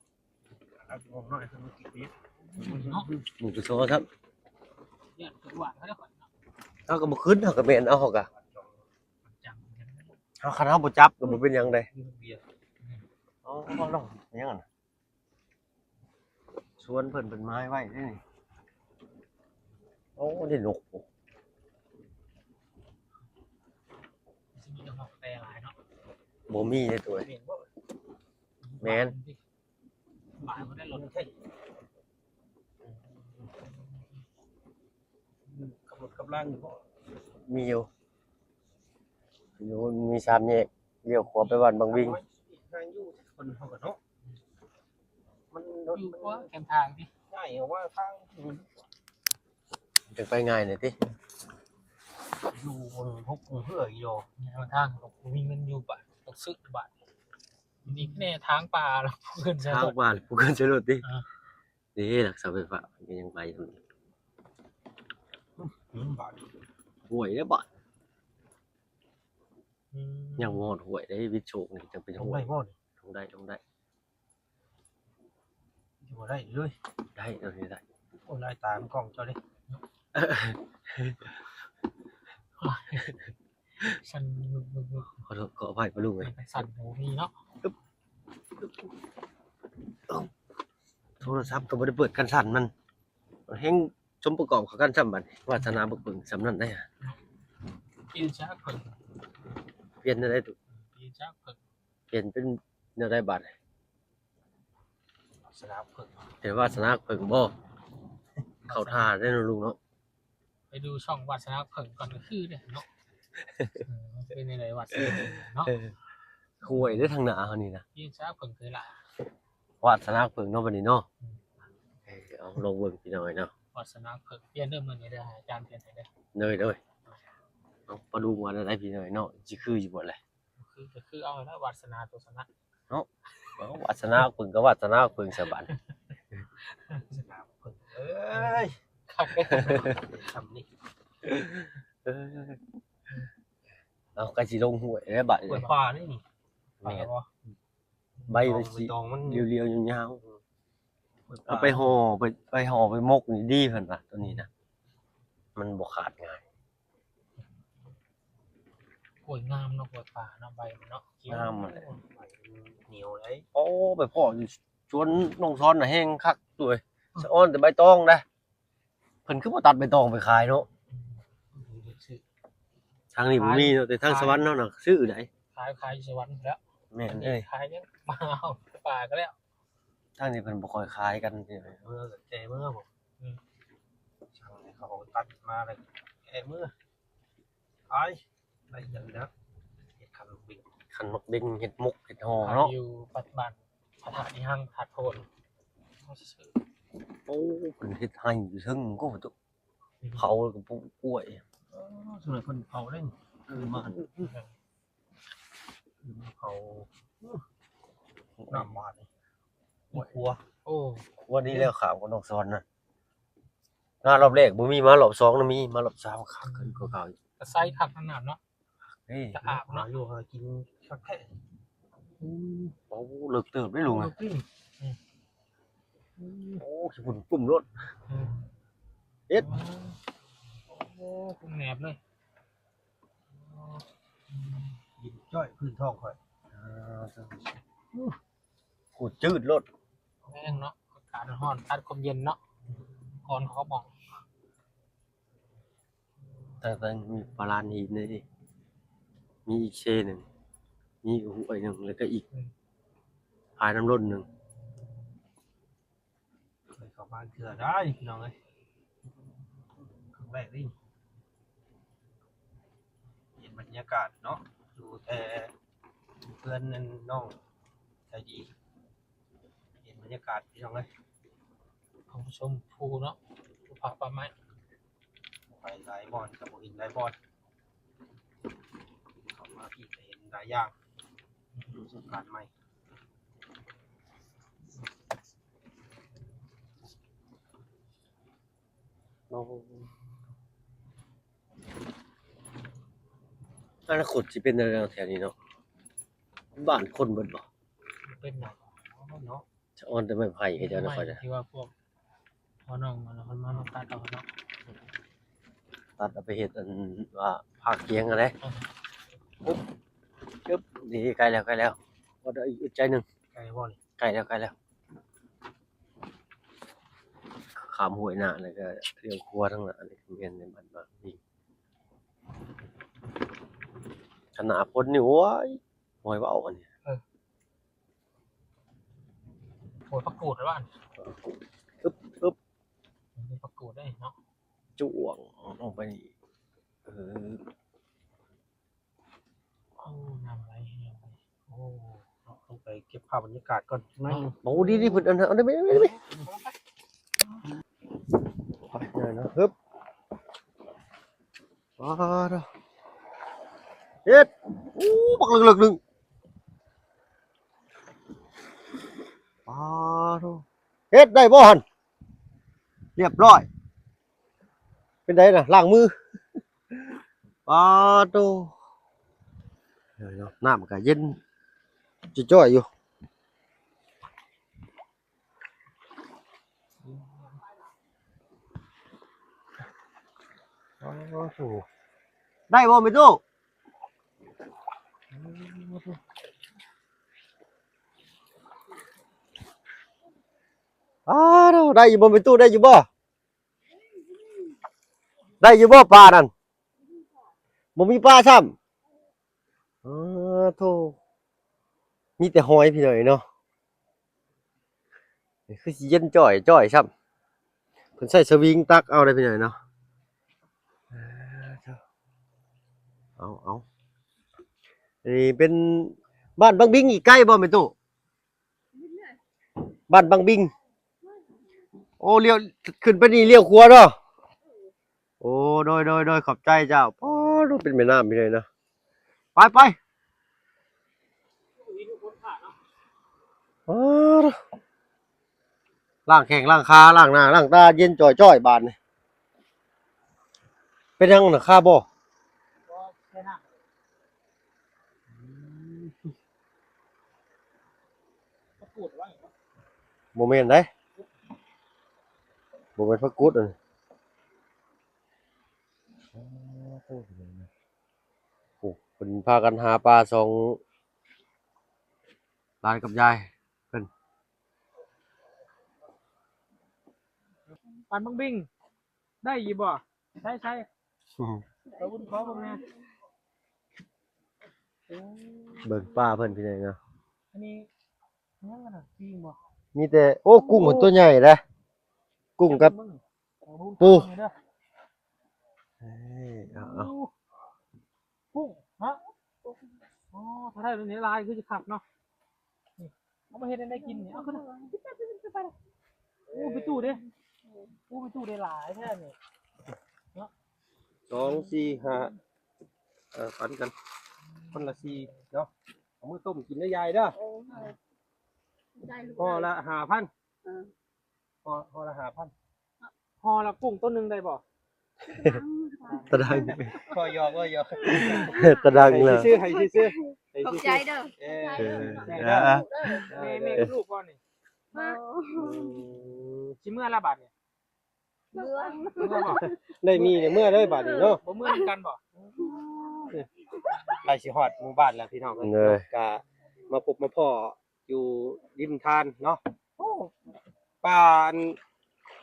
ເອົາອອກໜ້ອຍ ເນາະ ໝູ່ໂຕໂຕຊ້ຳ ຢ້ານເພິ່ນຫວານເຂົາເດ້ຂ້ອຍເນາະ. ເຮົາກໍບໍ່ຂຶ້ນ ເຮົາກໍແມ່ນເອົາ ເຮົາກໍ ເຮົາ ຄັນເຮົາບໍ່ຈັບກໍບໍ່ເປັນຫຍັງເດ້. ເອົາ ເອົາ ເອົາ ເອົາ ຫຍັງຫັ້ນນະ? ສວນເພິ່ນ ເພິ່ນໄມ້ໄວ້ເດ້ນີ້. ໂອ້ ໄດ້ນົກ ຊິມີດອກແຕ່ຫຼາຍເນາະ. ບໍ່ມີເດ້ຕົວ ແມ່ນບໍ່? ແມ່ນ ບາຍບໍ່ໄດ້ລົດ ອືມ ກັບລົດກັບລາງຢູ່ບໍ່? ມີຢູ່ ຢູ່ ມີສາມແຍກ ລ້ຽວຂວາໄປບ້ານບັງວິງ. ທາງຢູ່ຄົນເຮົາກໍເນາະ ມັນລົດ ຢູ່ ມັນ ຂວາແຄມທາງຕິ ໃຫຍ່ວ່າທາງ ອືມ ຈັ່ງໄປງ່າຍແດ່ຕິ. ຢູ່ຫົກຫົວເຮືອຢູ່ ແນວທາງກໍບໍ່ມີເງິນຢູ່ບາດ ຕ້ອງຊື້ບາດ. ນີ້ແນ່ທາງປ່າ ແລ້ວຜູ້ອື່ນໃສ່ ທາງ ລົດ ປ່າ ຜູ້ອື່ນໃສ່ລົດຕິ. ອ່າ ເດ້ ຫຼັກເສົາໄຟຟ້າມັນກໍຍັງໄປຢູ່. ອືມ ບາດ ຫ້ວຍເດ້ບາດ. ອືມ ຍັງບໍ່ຮອດຫ້ວຍເດ້ ວິດໂຊກນີ້ຈັ່ງເປັນຫ້ວຍ. ລົງໄດ້ບໍ່ນີ້? ລົງໄດ້ ລົງໄດ້. ບໍ່ໄດ້ເລີຍ ໄດ້ ໂຕນີ້ໄດ້. ໂອ້ ລາຍຕາມັນກ້ອງເຈົ້າເດ້. ສັ່ນງຶກໆໆ. ຂໍໂທດ ຂໍອະໄພປ້າລຸງເອີຍ ສັ່ນບໍ່ມີເນາະ. ໂທລະສັບກໍບໍ່ໄດ້ເປີດກັນສັ່ນ ມັນແຮງສົມປະກອບເຂົ້າກັນຊ້ຳ. ບັດນີ້ວາສະໜາບັກເບິ່ງສ່ຳນັ້ນໄດ໋. ປ່ຽນຈາກເບິ່ງ ປ່ຽນແນວໃດຕຸ? ປ່ຽນຈາກເບິ່ງ ປ່ຽນເປັນແນວໃດບາດນີ້? ວາສະໜາເບິ່ງ ເປັນວາສະໜາເບິ່ງບໍ່? ເຂົ້າທ່າໄດ໋ເນາະລຸງເນາະ. ໄປດູຊ່ອງວາດສະໜາເຜິ້ງກ່ອນ ກໍຄືເດ້ເນາະ. ເອີ ເປັນຈັ່ງໃດວາດສະໜາເຜິ້ງເນາະ. ເອີ ຫ້ວຍເດ້ທາງໜ້າເຮົານີ້ນະ ວາດສະໜາເຜິ້ງຄືຫຼາຍ ວາດສະໜາເຜິ້ງເນາະ ບັດນີ້ເນາະ. ອືມ ເອີ ເອົາລອງເບິ່ງພີ່ນ້ອງເອີຍເນາະ ວາດສະໜາເຜິ້ງ. ປ່ຽນເດີ ມື້ນີ້ເດີ ອາຈານປ່ຽນໃຫ້ເດີ. ໂດຍ ໂດຍ ເອົາ ປາດູມາໄດ້ພີ່ນ້ອງເອີຍເນາະ ຊິຄືຢູ່ບໍ່ແຫຼະ. ຄືກໍຄືເອົາແລ້ວ ວາດສະໜາໂຕຊະນະເນາະ. ເອົາ ວາດສະໜາເພິ່ນກໍວາດສະໜາເພິ່ນຊະບັດ ວາດສະໜາເພິ່ນເອີຍ. ຄັກເດ້ ຊ່ຳນີ້. ເອີ ເອົາ ໃກ້ຊິລົງຫ້ວຍແລ້ວບັດນີ້ ຫ້ວຍປ່ານີ້ນີ້. ແມ່ນ ປ່າບໍ່ ໃບມັນຊິ ຕອງມັນ ລຽວໆຍາວໆ ຫ້ວຍປ່າ ເອົາໄປຫໍ່ ໄປ ໄປຫໍ່ໄປໝົກນີ້ດີເພິ່ນວ່າ ໂຕນີ້ນະ ມັນບໍ່ຂາດງ່າຍ. ໂອ້ຍ ງາມເນາະ ກ້ວຍປ່າເນາະ ໃບມັນເນາະ ງາມຫັ້ນແຫຼະ ໃບມັນໜຽວເລີຍ. ໂອ້ ໄປພໍ້ຢູ່ສວນນ້ອງຊອນນະ ແຮງຄັກຕົວເອີຍ ສະອອນແຕ່ໃບຕອງເດ້. ເພິ່ນຄືບໍ່ຕັດໃບຕອງໄປຂາຍເນາະ. ອືມ ທາງນີ້ບໍ່ມີເນາະ ແຕ່ທາງສະຫວັນເຮົານະຊື້ໄດ໋ ຂາຍ ຂາຍຢູ່ສະຫວັນພຸ້ນແຫຼ້ວ. ແມ່ນເອີຍ ຂາຍຍັງປ່າ ປ່າກໍແລ້ວ. ທາງນີ້ເພິ່ນບໍ່ຄ່ອຍຂາຍກັນ ເມືອແກ່ເມືອບໍ່. ອືມ ຊ່າງໃຫ້ເຂົາຕັດມາແລ້ວແກ່ເມືອ ຂາຍໄດ້ຫຍັງນະ ເຮັດຂັນໝາກເບັງ ຂັນໝາກເບັງ ເຮັດໝົກ ເຮັດຫໍ່ເນາະ ຢູ່ວັດບ້ານພະທາດອີຫຍັງ ທາດໂພນ. ໂອ້ ເພິ່ນເຮັດໄຮ່ຢູ່ເທິງ ມັນກໍ ອືມ ເຜົາ ແລ້ວກໍປູກກ້ວຍ. ເອີ ສ່ວນໃຫຍ່ເພິ່ນເຜົາເດ້ ຄືມາ ຄືມາເຜົາ ນ້ຳຫວານ ຄົວ. ໂອ້ ຄົວນີ້ແລ້ວ ຂາມກັບນ້ອງຊອນນະ ມາຮອບແລກບໍ່ມີ ມາຮອບສອງນະມີ ມາຮອບສາມຄັກຂຶ້ນກວ່າເກົ່າອີກ. ກະໃສຄັກຂະໜາດເນາະ ເອີ ກະອາບເນາະ ຫາຢູ່ຫາກິນຄັກແທ້. ໂອ້ ເລິກເຕີບເດ້ລຸງ ເລິກຕິ. ອືມ ໂອ້ ຂີ້ຝຸ່ນປຸ້ມໂລດ. ອືມ ເຮັດ ໂອ້ ປຸ້ມແນບເລີຍ. ເຢັນຈ້ອຍພື້ນທ້ອງຂ້ອຍ ອ່າ ໂຄດຈືດໂລດ. ແຮງເນາະ ອາກາດຮ້ອນ ຂາດຄວາມເຢັນເນາະ ກ່ອນເຂົາບອກ. ຕັ້ງແຕ່ມີປາລານຫີນເດ້ ມີອີກເຊໜຶ່ງ ມີຫ້ວຍໜຶ່ງ ແລ້ວກໍອີກ ອືມ ພາຍນ້ຳລົ້ນໜຶ່ງ. ເຄີຍເຂົ້າມາເທື່ອໄດ້ພີ່ນ້ອງເອີຍ ຄັ້ງແລກເດ້. ເຫັນບັນຍາກາດເນາະ ຢູ່ແຕ່ເຮືອນນັ້ນນ້ອງໃຈດີ ເຫັນບັນຍາກາດພີ່ນ້ອງເອີຍ ເຮົາຊົມພູເນາະ ພູຜາປ່າໄມ້ ໄປຫຼາຍບ່ອນກໍບໍ່ເຫັນຫຼາຍບ່ອນ ເຂົ້າມາພີ້ກໍເຫັນຫຼາຍຢ່າງ ປະສົບການໃໝ່. ໂອ້ ອະນາຄົດຊິເປັນແນວໃດແຖວນີ້ເນາະ ບ້ານຄົນເບິດບໍ່? ເປັນນະເນາະ ສະອອນແຕ່ໄມ້ໄຜ່ເຂົາເຈົ້ານະ ຂ້ອຍນະ ທີ່ວ່າພວກພໍ່ນ້ອງຫັ້ນນະ ເພິ່ນມາ ມາຕັດເອົາເນາະ ຕັດເອົາໄປເຮັດອັນວ່າຜາກກຽງຫັ້ນແຫຼະ. ອືມ ຊຶບ ນີ້ໃກ້ແລ້ວ ໃກ້ແລ້ວ ພໍໄດ້ອີກ ອຶດໃຈໜຶ່ງ. ໃກ້ແລ້ວບໍ່ນີ້? ໃກ້ແລ້ວ ໃກ້ແລ້ວ ຂ້າມຫ້ວຍໜ້ານີ້ກໍລ້ຽວຂົວທາງໜ້ານີ້ ແມ່ນໃນບ້ານບາງພີ້ ຂະໜາດຝົນນີ້ ໂອ້ຍ ຫ້ວຍເວົ້າອັນນີ້ ເອີ ໂອ້ຍ ຜັກກູດແລ້ວອັນ ອຶບ ອຶບ ມີຜັກກູດໄດ້ເນາະ ຈ້ວງລົງໄປນີ້ ເອີ. ໂອ້ ນ້ຳໄຫຼ ນ້ຳໄຫຼ ໂອ້ ເນາະ ລົງໄປເກັບພາບບັນຍາກາດກ່ອນ ເນາະ ໂອ້ ດີໆ ເພິ່ນອັນ ອັນນັ້ນ ໄປ ໄປ ໄປ ໄປເນາະ ຮຶບ ປາດໂທ້ ເຮັດ ໂອ້ ບັກເລິກໆ ໜຶ່ງ ປາດໂທ້ ເຮັດໄດ້ບໍ່ຫັ້ນ? ຮຽບຮ້ອຍ ເປັນໃດນະ ລ້າງມື ປາດໂທ້ ເອີ ເນາະ ນ້ຳກໍເຢັນຈ່ອຍໆຢູ່ ໂອ້ໂຫ ໄດ້ບໍ່ແມ່ຕູ້? ອ້າວ ໄດ້ຢູ່ບໍ່ແມ່ຕູ້ ໄດ້ຢູ່ບໍ່? ໄດ້ຢູ່ບໍ່ປານັ້ນ? ບໍ່ມີປາຊ້ຳ. ອ້າໂທ້ ມີແຕ່ຫອຍພີ່ນ້ອງເນາະ. ຄືຊິເຢັນຈ້ອຍໆຊ້ຳ. ເພິ່ນໃຊ້ສະວິງຕັກເອົາເດ້ພີ່ນ້ອງເນາະ. ເອົາ ເອົາ ນີ້ເປັນບ້ານບັງບິງ ອີກໄກບໍ່ແມ່ຕູ້? ບ້ານບັງບິງ. ໂອ້ ລ້ຽວ ຂຶ້ນໄປນີ້ລ້ຽວຂວາເນາະ. ໂອ້ ໂດຍ ໂດຍ ໂດຍ ຂອບໃຈເຈົ້າ. ໂອ້ ເປັນແມ່ນ້ຳພີ່ນ້ອງເນາະ. ໄປ ໄປ. ອ້າ ລ້າງແຂ້ງລ້າງຂາ ລ້າງໜ້າລ້າງຕາ ເຢັນຈ່ອຍໆ ບາດນີ້. ເປັນຫຍັງນະ ຄາບໍ່? ບໍ່ແມ່ນໃດ. ບໍ່ແມ່ນຜັກກຸດອັນນີ້. ໂອ້ ເພິ່ນພາກັນຫາປາສອງ ຫຼານກັບຍາຍເພິ່ນ. ປານບັກບິງ ໄດ້ຢູ່ບໍ່? ໃຊ້ ໃຊ້ ອືມ ຂອເບິ່ງ ຂໍເບິ່ງແດ່. ໂອ້ ເບິ່ງປາເພິ່ນພີ່ນ້ອງເນາະ. ອັນນີ້ຫຍັງຫັ້ນນະ ປີ້ງບໍ່? ມີແຕ່ ໂອ້ ກຸ້ງເພິ່ນຕົວໃຫຍ່ເດ້. ກຸ້ງກັບ ເບິ່ງ ປູ ເບິ່ງເດີ. ເອີ ເອົາ ເອົາ ໂອ້ ກຸ້ງເນາະ. ອໍ ຖ້າໄດ້ແບບນີ້ຫຼາຍຄືຊິຄັກເນາະ. ນີ້ ເອົາມາເຮັດແນວໃດກິນນີ້ ເອົາຂຶ້ນ. ໂອ້ ໄປຕູ້ເດ້. ໂອ້ ໄປຕູ້ໄດ້ຫຼາຍແທ້ນີ້ເນາະ. ສອງ ສີ່ ຫ້າ ເອີ ປັນກັນ ຄົນລະສີ່ເນາະ. ເອົາມືຕົ້ມກິນເດີຍາຍເດີ. ໂອ້ ໄດ້ລູກ ຫໍ່ລະຫ້າພັນ. ເອີ ຫໍ່ ຫໍ່ລະຫ້າພັນ. ຫໍ່ລະກຸ້ງໂຕໜຶ່ງໄດ້ບໍ່? ຕາດັງ ຂໍຫຍອກ ຂໍຫຍອກ ຕາດັງແລ້ວ ໃຫ້ຊື່ໆ ໃຫ້ຊື່ໆ. ຂອບໃຈເດີ. ເອີ ເອີ ໃຫ້ເດີ. ແມ່ ແມ່ກັບລູກບໍ່ນີ້? ມາ ອືມ ຊິເມືອລະບາດນີ້. ເມືອ ເມືອບໍ່? ໄດ້ມີໄດ້ເມືອເລີຍບາດນີ້ເນາະ. ບໍ່ເມືອນຳກັນບໍ່? ໃກ້ຊິຮອດໝູ່ບ້ານແລ້ວພີ່ນ້ອງເອີຍ. ເອີ ກະມາພົບມາພໍ້ ຢູ່ລິມທານເນາະ. ໂອ້ ປາອັນ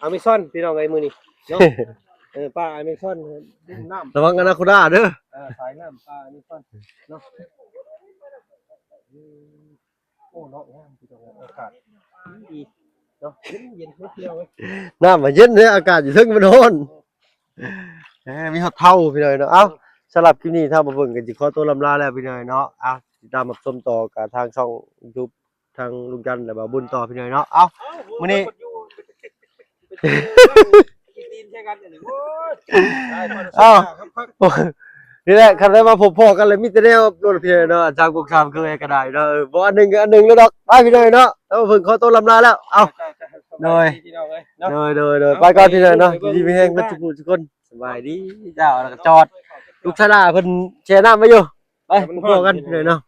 ອາເມຊອນພີ່ນ້ອງເອີຍ ມື້ນີ້ເນາະ. ເອີ ປາອາເມຊອນ ລິມນ້ຳ ລະວັງອະນາໂຄດາເດີ. ເອີ ສາຍນ້ຳປາອາເມຊອນເນາະ. ອືມ ໂອ້ ເນາະ ງາມພີ່ນ້ອງເອີຍ ອາກາດດີເນາະ ເຢັນໆ ເຮັດແລ້ວເວີຍ. ນ້ຳມັນເຢັນເດ້ ອາກາດຢູ່ເທິງມັນຮ້ອນ. ເອີ ມີຮອດເທົາພີ່ນ້ອງເນາະ. ເອົ້າ ສຳລັບຄລິບນີ້ ທາງບ່າວເພິ່ນກໍຊິຂໍຕົວລ່ຳລາແລ້ວພີ່ນ້ອງເນາະ. ອ່ະ ຕິດຕາມຮັບຊົມຕໍ່ກັບທາງຊ່ອງຢູທູບ ທາງລຸງຈັນ ແລະ ບ່າວບຸນຕໍ່ພີ່ນ້ອງເນາະ. ເອົ້າ ມື້ນີ້ ເອົ້າ ນີ້ແຫຼະ ຄັນໄດ້ມາພົບພໍ້ກັນແລ້ວ ມີແຕ່ແນວໂລດພີ່ນ້ອງເນາະ. ສາມກົກສາມຄືຫຍັງກໍໄດ້ເນາະ. ເອີ ບໍ່ອັນໜຶ່ງກໍອັນໜຶ່ງໂລດດອກ. ໄປພີ່ນ້ອງເນາະ ທາງບ່າວເພິ່ນຂໍຕົວລ່ຳລາແລ້ວ. ເອົ້າ ໂດຍ ພີ່ນ້ອງເອີຍເນາະ. ໂດຍ ໂດຍ ໂດຍ ໄປກ່ອນພີ່ນ້ອງເນາະ. ຢູ່ດີມີແຮງເບິດທຸກຜູ້ທຸກຄົນ. ສະບາຍດີເຈົ້າ. ແລ້ວກໍຈອດ ລູກຊາລາເພິ່ນແຊ່ນ້ຳໄວ້ຢູ່. ໄປ ພົບພໍ້ກັນພີ່ນ້ອງເນາະ.